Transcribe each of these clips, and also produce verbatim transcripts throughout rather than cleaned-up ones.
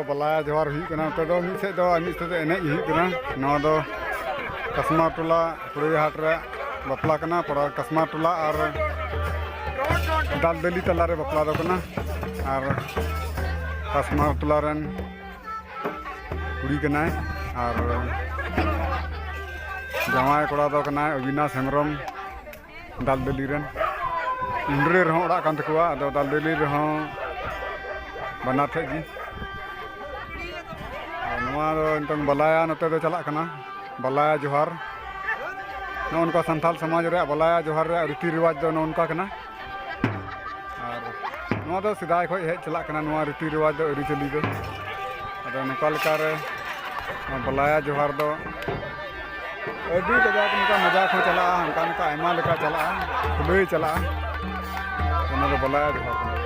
ᱵᱟᱞᱟᱭᱟ ᱡᱚᱦᱟᱨ ᱦᱩᱭᱩᱜ ᱠᱟᱱᱟ᱾ ᱱᱚᱛᱮ ᱫᱚ ᱢᱤᱫ ᱥᱮᱫ ᱫᱚ ᱟᱨ ᱢᱤᱫ ᱥᱮᱫ ᱫᱚ ᱮᱱᱮᱡ ᱦᱩᱭᱩᱜ ᱠᱟᱱᱟ᱾ ᱱᱚᱣᱟ ᱫᱚ ᱠᱟᱥᱢᱟᱨ ᱴᱚᱞᱟ ᱯᱩᱲᱤᱭᱟᱹ ᱦᱟᱴ ᱨᱮ ᱵᱟᱯᱞᱟ ᱠᱟᱱᱟ᱾ ᱯᱟᱲᱟ ᱠᱟᱥᱢᱟᱨ ᱴᱚᱞᱟ ᱟᱨ ᱫᱟᱞᱫᱟᱹᱞᱤ ᱛᱟᱞᱟᱨᱮ ᱵᱟᱯᱞᱟ ᱫᱚ ᱠᱟᱱᱟ᱾ ᱟᱨ ᱠᱟᱥᱢᱟᱨ ᱴᱚᱞᱟ ᱨᱮᱱ ᱠᱩᱲᱤ ᱠᱟᱱᱟᱭ ᱟᱨ ᱡᱟᱶᱟᱭ ᱠᱚᱲᱟ ᱫᱚ ᱠᱟᱱᱟᱭ ᱚᱵᱤᱱᱟᱥ ᱦᱮᱢᱵᱨᱚᱢ, ᱫᱟᱞᱫᱟᱹᱞᱤ ᱨᱮᱱ᱾ ᱩᱱᱰᱨᱤ ᱨᱮᱦᱚᱸ ᱚᱲᱟᱜ ᱠᱟᱱ ᱛᱟᱠᱚᱣᱟ, ᱟᱫᱚ ᱫᱟᱞᱫᱟᱹᱞᱤ ᱨᱮᱦᱚᱸ ᱵᱟᱱᱟᱨ ᱴᱷᱮᱡ ᱜᱮ᱾ ᱟᱨ ᱱᱚᱣᱟ ᱫᱚ ᱱᱤᱛᱚᱝ ᱵᱟᱞᱟᱭᱟ ᱱᱚᱛᱮ ᱫᱚ ᱪᱟᱞᱟᱜ ᱠᱟᱱᱟ, ᱵᱟᱞᱟᱭᱟ ᱡᱚᱦᱟᱨ᱾ ᱱᱚᱜᱼᱚ ᱱᱚᱝᱠᱟ ᱥᱟᱱᱛᱟᱲ ᱥᱚᱢᱟᱡᱽ ᱨᱮᱭᱟᱜ ᱵᱟᱞᱟᱭᱟ ᱡᱚᱦᱟᱨ ᱨᱮᱭᱟᱜ ᱨᱤᱛᱤ ᱨᱮᱣᱟᱡᱽ ᱫᱚ ᱱᱚᱜᱼᱚ ᱱᱚᱝᱠᱟ ᱠᱟᱱᱟ᱾ ᱟᱨ ᱱᱚᱣᱟ ᱫᱚ ᱥᱮᱫᱟᱭ ᱠᱷᱚᱱ ᱦᱮᱡ ᱪᱟᱞᱟᱜ ᱠᱟᱱᱟ, ᱱᱚᱣᱟ ᱨᱤᱛᱤ ᱨᱮᱣᱟᱡᱽ ᱫᱚ, ᱟᱹᱨᱤᱪᱟᱹᱞᱤ ᱫᱚ᱾ ᱟᱫᱚ ᱱᱚᱝᱠᱟ ᱞᱮᱠᱟᱨᱮ ᱱᱚᱣᱟ ᱵᱟᱞᱟᱭᱟ ᱡᱚᱦᱟᱨ ᱫᱚ ᱟᱹᱰᱤ ᱠᱟᱡᱟᱠ ᱱᱚᱝᱠᱟ ᱢᱟᱡᱟᱠ ᱦᱚᱸ ᱪᱟᱞᱟᱜᱼᱟ, ᱚᱱᱠᱟ ᱱᱚᱝᱠᱟ ᱟᱭᱢᱟ ᱞᱮᱠᱟ ᱪᱟᱞᱟᱜᱼᱟ, ᱠᱷᱩᱞᱟᱹᱭ ᱪᱟᱞᱟᱜᱼᱟ᱾ ᱚᱱᱟ ᱫᱚ ᱵᱟᱞᱟᱭᱟ ᱡᱚᱦᱟᱨ ᱠᱟᱱᱟ᱾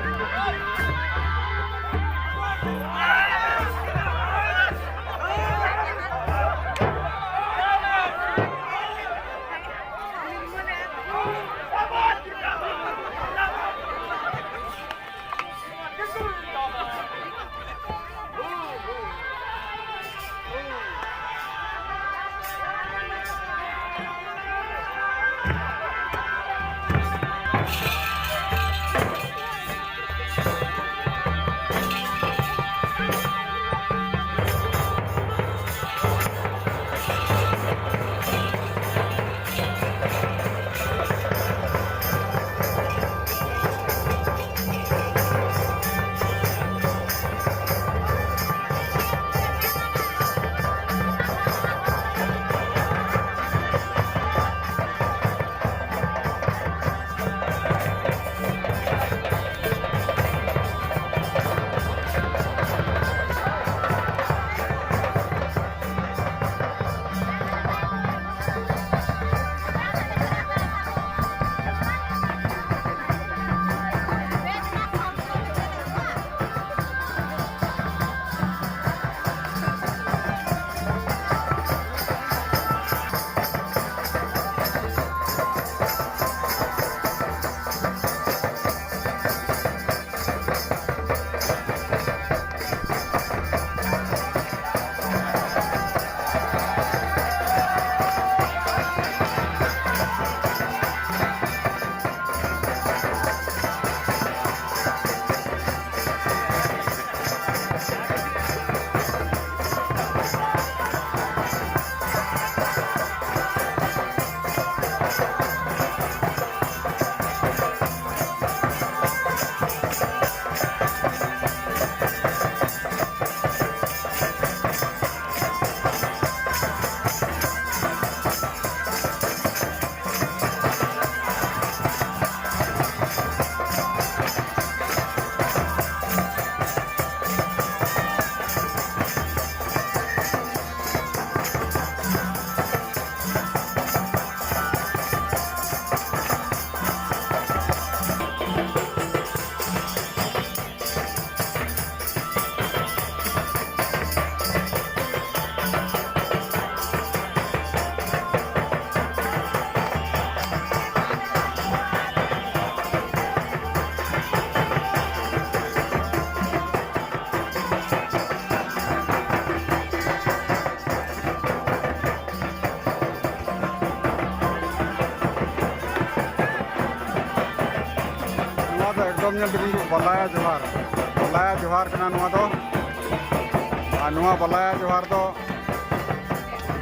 ᱱᱚᱣᱟ ᱫᱚ ᱮᱠᱫᱚᱢ ᱧᱮᱞ ᱛᱟᱵᱚᱱ ᱯᱮ, ᱵᱟᱞᱟᱭᱟ ᱡᱚᱦᱟᱨ, ᱵᱟᱞᱟᱭᱟ ᱡᱚᱦᱟᱨ ᱠᱟᱱᱟ ᱱᱚᱣᱟ ᱫᱚ᱾ ᱟᱨ ᱱᱚᱣᱟ ᱵᱟᱞᱟᱭᱟ ᱡᱚᱦᱟᱨ ᱫᱚ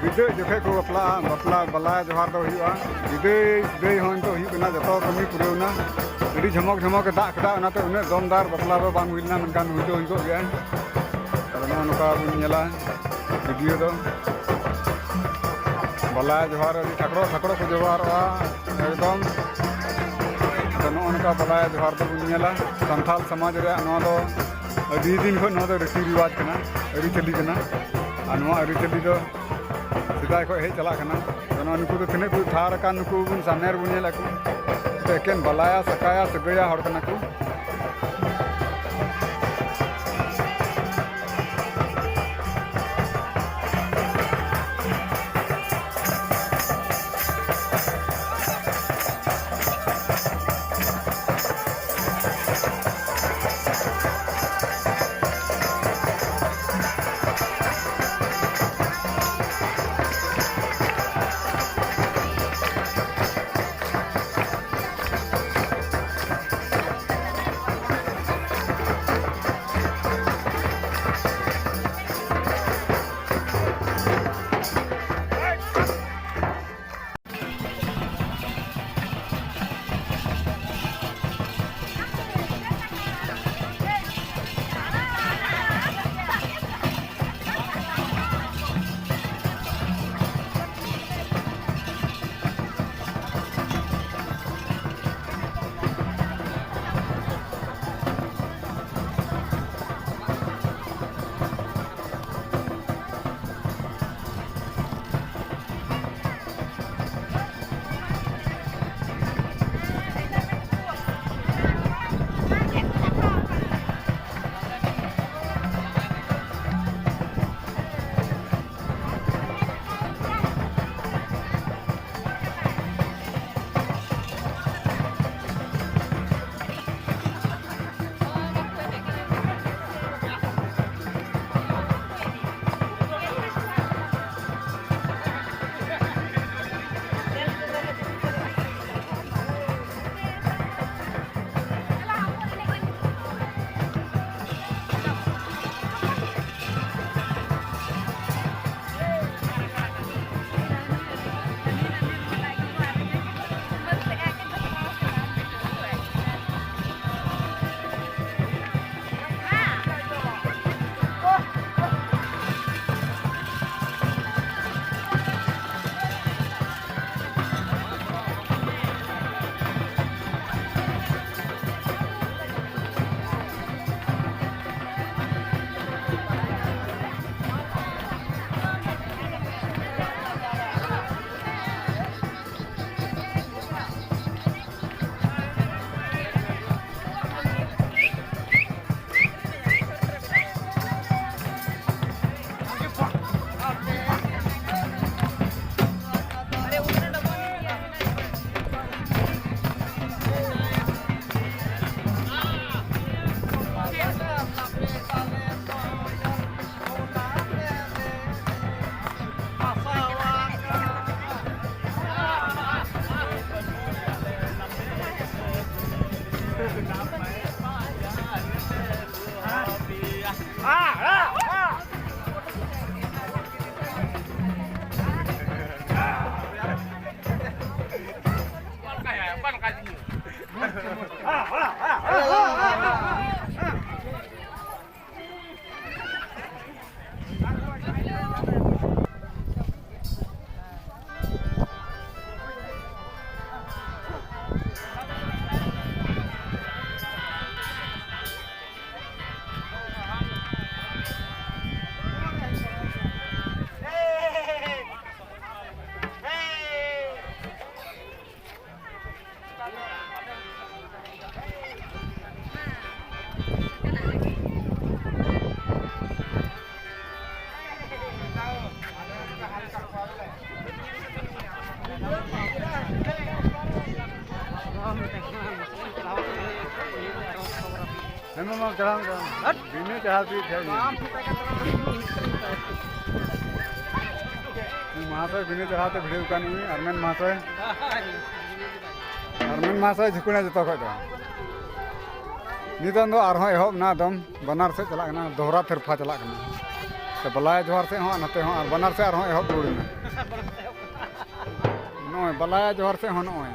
ᱵᱤᱫᱟᱹᱭ ᱡᱚᱠᱷᱮᱡ ᱠᱚ ᱵᱟᱯᱞᱟᱜᱼᱟ, ᱵᱟᱯᱞᱟ ᱵᱟᱞᱟᱭᱟ ᱡᱚᱦᱟᱨ ᱫᱚ ᱦᱩᱭᱩᱜᱼᱟ᱾ ᱵᱤᱫᱟᱹᱭ, ᱵᱤᱫᱟᱹᱭ ᱦᱚᱸ ᱱᱤᱛᱚᱜ ᱦᱩᱭᱩᱜ ᱠᱟᱱᱟ, ᱡᱚᱛᱚ ᱠᱟᱹᱢᱤ ᱯᱩᱨᱟᱹᱣ ᱮᱱᱟ᱾ ᱟᱹᱰᱤ ᱡᱷᱚᱢᱚᱠ ᱡᱷᱚᱢᱚᱠ ᱮ ᱫᱟᱜ ᱠᱮᱫᱟ, ᱚᱱᱟᱛᱮ ᱩᱱᱟᱹᱜ ᱫᱚᱢᱫᱟᱨ ᱵᱟᱯᱞᱟ ᱫᱚ ᱵᱟᱝ ᱦᱩᱭ ᱞᱮᱱᱟ, ᱢᱮᱱᱠᱷᱟᱱ ᱦᱩᱭ ᱫᱚ ᱦᱩᱭ ᱠᱚᱜ ᱜᱮᱭᱟ᱾ ᱟᱫᱚ ᱱᱚᱜᱼᱚ ᱱᱚᱝᱠᱟ ᱵᱚᱱ ᱧᱮᱞᱟ ᱵᱷᱤᱰᱤᱭᱳ ᱫᱚ᱾ ᱵᱟᱞᱟᱭᱟ ᱡᱚᱦᱟᱨ ᱟᱹᱰᱤ ᱴᱷᱟᱠᱲᱚ ᱴᱷᱟᱠᱲᱚ ᱠᱚ ᱡᱚᱦᱟᱨᱚᱜᱼᱟ ᱮᱠᱫᱚᱢ᱾ ᱟᱫᱚ ᱱᱚᱜᱼᱚ ᱱᱚᱝᱠᱟ ᱵᱟᱞᱟᱭᱟ ᱡᱚᱦᱟᱨ ᱫᱚᱵᱚᱱ ᱧᱮᱞᱟ᱾ ᱥᱟᱱᱛᱟᱞ ᱥᱚᱢᱟᱡᱽ ᱨᱮᱭᱟᱜ ᱱᱚᱣᱟ ᱫᱚ ᱟᱹᱰᱤ ᱫᱤᱱ ᱠᱷᱚᱱ ᱱᱚᱣᱟ ᱫᱚ ᱨᱤᱛᱤ ᱨᱤᱣᱟᱡᱽ ᱠᱟᱱᱟ, ᱟᱹᱨᱤᱪᱟᱹᱞᱤ ᱠᱟᱱᱟ᱾ ᱟᱨ ᱱᱚᱣᱟ ᱟᱹᱨᱤᱪᱟᱹᱞᱤ ᱫᱚ ᱥᱮᱫᱟᱭ ᱠᱷᱚᱱ ᱦᱮᱡ ᱪᱟᱞᱟᱜ ᱠᱟᱱᱟ᱾ ᱟᱫᱚ ᱱᱚᱣᱟ ᱱᱩᱠᱩ ᱫᱚ ᱛᱤᱱᱟᱹᱜ ᱠᱚ ᱴᱷᱟᱨ ᱟᱠᱟᱱ, ᱱᱩᱠᱩ ᱵᱚᱱ ᱥᱟᱢᱱᱮ ᱨᱮᱵᱚᱱ ᱧᱮᱞ ᱟᱠᱚ᱾ ᱮᱠᱮᱱ ᱵᱟᱞᱟᱭᱟ ᱥᱟᱠᱟᱭᱟ ᱥᱟᱹᱜᱟᱹᱭᱟ ᱦᱚᱲ ᱠᱟᱱᱟ ᱠᱚ᱾ ᱪᱟᱞᱟᱣ ᱢᱮ, ᱪᱟᱞᱟᱣ ᱢᱮ᱾ ᱵᱤᱱᱟᱹ ᱪᱟᱲᱦᱟᱣ ᱛᱮ ᱪᱮᱫ ᱦᱩᱭᱩᱜᱼᱟ? ᱢᱟᱦᱟᱥᱚᱭ ᱵᱤᱱᱟᱹ ᱪᱟᱲᱦᱟᱣ ᱛᱮ ᱵᱷᱤᱲᱟᱹᱣ ᱠᱟᱱ ᱜᱮ, ᱟᱨᱢᱮᱱ ᱢᱟᱦᱟᱥᱚᱭ᱾ ᱟᱨᱢᱮᱱ ᱢᱟᱦᱟᱥᱚᱭ ᱡᱷᱩᱠᱩᱱᱟ ᱡᱚᱛᱚ ᱠᱷᱚᱡ ᱫᱚ᱾ ᱱᱤᱛᱚᱝ ᱫᱚ ᱟᱨᱦᱚᱸ ᱮᱦᱚᱵ ᱮᱱᱟ ᱮᱠᱫᱚᱢ, ᱵᱟᱱᱟᱨ ᱥᱮᱫ ᱪᱟᱞᱟᱜ ᱠᱟᱱᱟ, ᱫᱚᱦᱨᱟ ᱛᱷᱮᱨᱯᱷᱟ ᱪᱟᱞᱟᱜ ᱠᱟᱱᱟ᱾ ᱥᱮ ᱵᱟᱞᱟᱭᱟ ᱡᱚᱦᱟᱨ ᱥᱮᱫ ᱦᱚᱸ ᱟᱨ ᱱᱚᱛᱮ ᱦᱚᱸ, ᱟᱨ ᱵᱟᱱᱟᱨ ᱥᱮᱫ ᱟᱨᱦᱚᱸ ᱮᱦᱚᱵ ᱨᱩᱣᱟᱹᱲ ᱮᱱᱟ᱾ ᱱᱚᱜᱼᱚᱭ ᱵᱟᱞᱟᱭᱟ ᱡᱚᱦᱟᱨ ᱥᱮᱫ ᱦᱚᱸ ᱱᱚᱜᱼᱚᱭ᱾